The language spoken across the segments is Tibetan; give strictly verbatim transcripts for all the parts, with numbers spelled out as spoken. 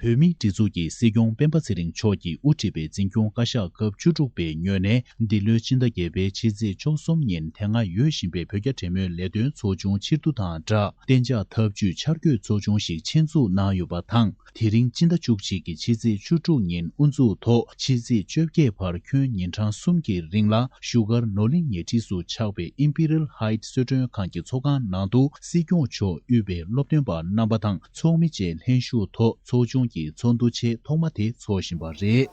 བོད་མིའི་སྒྲིག་འཛུགས་ཀྱི་སྲིད་སྐྱོང་སྤེན་པ་ཚེ་རིང་མཆོག་གིས་དབུ་ཁྲིད་པའི་འཛིན་སྐྱོང་བཀའ་ཤག་སྐབས་བཅུ་དྲུག་པའི་ངོས་ནས་འདི་ལོའི་སྤྱི་ཟླ་བརྒྱད་པའི་ཕྱི་ཚེས་བཅུ་གསུམ་ཉིན་དེ་སྔ་ཡོད་བཞིན་པའི་བོད་རྒྱ་འབྲེལ་མོལ་ལས་དོན་ཚོགས་ཆུང་ཕྱིར་བསྡུ་དང་སྦྲགས་གཏན་འཇགས་ཐབས་ཇུས་འཆར་འགོད་ཚོགས་ཆུང་ཞིག་ཆེད་འཛུགས་གནང་ཡོད་པ་དང་། དེ་རིང་སྤྱི་ཟླ་བཅུ་གཅིག་གི་ཕྱི་ཚེས་བཅུ་དྲུག་ཉིན་དབུ་འཛུགས་ཐོག་ཕྱི་ཚེས་བཅོ་བརྒྱད་བར་ཁྱོན་ཉིན་གྲངས་གསུམ་གྱི་རིང་ལ་བཞུགས་སྒར་ནོར་གླིང་ཉེ་འཁྲིས་སུ་ཆགས་པའི་ཨིམ་པི་རེལ་ཧའེ་ཊི་གསོལ་མགྲོན་ཁང་གི་ཚོགས་ཁང་ནང་དུ་སྲིད་སྐྱོང་མཆོག་དབུས་པའི་སློབ་སྟོན་པ་རྣམ་པ་དང་ཚོགས་མི་བཅས་ལྷན་ཞུགས་ཐོག་ཚོགས་ཆུང་གི་ཚོགས་འདུ་ཆེས་ཐོག་མ་དེ་ཚོགས་བཞིན་པ་རེད།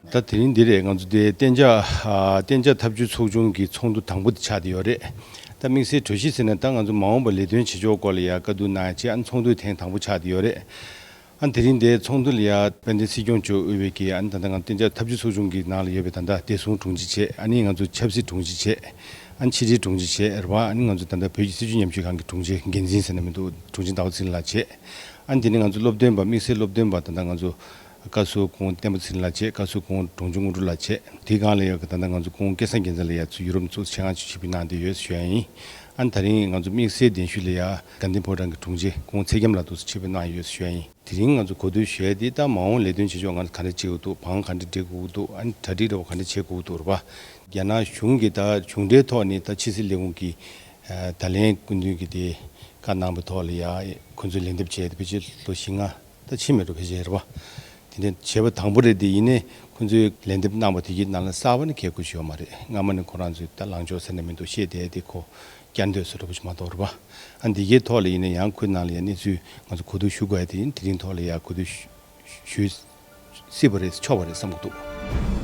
ད་དེ་རིང་འདི་རེད། ང་ཚོ་དེ་གཏན་འཇགས་ཨ་གཏན་འཇགས་ཐབས་ཇུས་ཚོགས་ཆུང་གི་ཚོགས་འདུ་དང་པོ་དེ་ཆགས་བསྡད་ཡོད་རེད། ད་དམིགས་བསལ་གྲོས་གཞི་ཟེར་ན་ད་ང་ཚོ་མ་འོངས་པ་ལས་དོན་བྱེད་ཕྱོགས་སྐོར་ལ་ཡ་བཀའ་བསྡུར་གནང་ཡ་བྱས། ཨ་ནི་ཚོགས་འདུ་ཐེངས་དང་པོ་ཆགས་བསྡད་ཡོད་རེད། ཨ་ནི་དེ་རིང་དེ་ཚོགས་འདུ་ལ་ཡ་དཔལ་ལྡན་སྲིད་སྐྱོང་མཆོག་དབུས་པའི་གི་ཨ་ནི་ད་ལྟ་ང་གཏན་འཇགས་ཐབས་ཇུས་ཚོགས་ཆུང་གི་ནང་ལ་ཡོད་པའི་ད་ལྟ་བདེ་སྲུང་དྲུང་ཆེ་བྱས། ཨ་ནི་ང་ཚོ་ཆབ་སྲིད་དྲུང་ཆེ་བྱས། ཨ་ནི་ཕྱི་དྲིལ་དྲུང་ཆེ་བྱས་རེད་པ། ཨ་ནི་ང་ཚོ་ད་ལྟ་བོད་ཀྱི་སྲིད་བྱུས་ཉམས་ཞིབ་ཁང་གི་དྲུང་ཆེ་འགན་འཛིན་ཟེར་ན་མི་འདུག་དྲུང་ཆེ་ཟླ་བ་ཚེ་རིང་ལགས་བྱས། ཨ་ནི་དེ་ནས་ང་ཚོ་སློབ་སྟོན་པ་དམིགས་བསལ་སློབ་སྟོན་པ་ད་ལྟ་ང་ཚོ་བཀའ་ཟུར་སྐུ་ངོ་བསྟན་པ་ཚེ་རིང་ལགས་བྱས། བཀའ་ཟུར་སྐུ་ངོ་འབྲོང་ཆུང་དངོས་གྲུབ་ལགས་བྱས། དེའི་སྒང་ལ་ཡ་ད་ལྟ་ང་ཚོ་སྐུ་ངོ་སྐལ་བཟང་རྒྱལ་མཚན་ལགས་ཡ་ཚུར་ཡུ་རོབ་ནས་ཚུར་ཆེད་མངགས་ཅིག་ཕེབས་གནང་བསྡད་ཡོད་ཞུ་ཡ་ཡིན། ཨ་ནི་ད་རིང་ང་ཚོ་དམིགས་བསལ་གདན་ཞུས་ལ་ཡ་དགའ་ལྡན་ཕོ་བྲང་གི་དྲུང་ཆེ་སྐུ་ངོ་ཚེ་རྒྱམ་ལགས་འདུག་སེ་ཕེབས་གནང་ཡོད་ཞུ་ཡ་ཡིན། དེ་རིང་ང་ཚོ་གོ་བསྡུར་ཞུ་ཡ་དེ་ད་མ་འོངས་ལས་དོན་བྱེད་ཕྱོགས་ང་ཚོ་ག་འདྲ་བྱེད་དགོས་འདུག་བང་ག་འདྲ་སྒྲིག་དགོས་འདུག་ཨ་ནི་གྲ་སྒྲིག་འདྲ་བོ་ག་འདྲ་བྱེད་དགོས་འདུག་རེད་པ། རྒྱ་ནག་གཞུང་གིས་ད་གཞུང་འབྲེལ་ཐོག་ནས་ད་ཕྱི་སྲིད་ལས་ཁུངས་ཀྱི་ད་ལན་སྐུ་མདུན་གྱིས་དེ་བཀའ་གནང་པའི་ཐོག་ལ་ཡ་ཁོ་ཚོས་ལན་འདེབས་བྱས་ཏེ་ཕལ་ཆེར་ལོ་བཞི་ལྔ་ད་ཕྱིན་མེད་འགྲོ། ཕལ་ཆེར་རེད་པ། དེ་འདྲ་བྱས་པ་དང་པོ་རེད། དེ་ཡིན་ནའི་ཁོ་ཚོས་ལན་འདེབས་གནང་བ་དེ་གའི་ནང་ལ་གསར་པ་ནི་གལ་དགོས་ཞུ་ཡོད་མ་རེད། སྔ་མ་ནས་ཁོ་རང་ཚོས་ད་ལངས་ཕྱོགས་ཟེར་ན་མི་འདུག་བཤད་བསྡད་དེ་ཁོ་བསྐྱར་ཟློས་བཟོ་འདྲ་པོ་ཞིག་མ་གཏོགས་རེད་པ། ཨ་འདི་གའི་ཐོག་ལ་ཡིན་ན་ཡང་ཁོའི་ནང་ལ་ཡང་གནས་ཚུལ་ང་ཚོ་གོ་བསྡུར་ཞུ་དགོས་ཡ་དེ་ཡིན། དེ་རིང་ཐོག་ལ་ཡང་གོ་བསྡུར་ཞུ་ཞུ་སྲིད་པ་རེད། ཆོག་པ་རེད་བསམ་གྱི་འདུག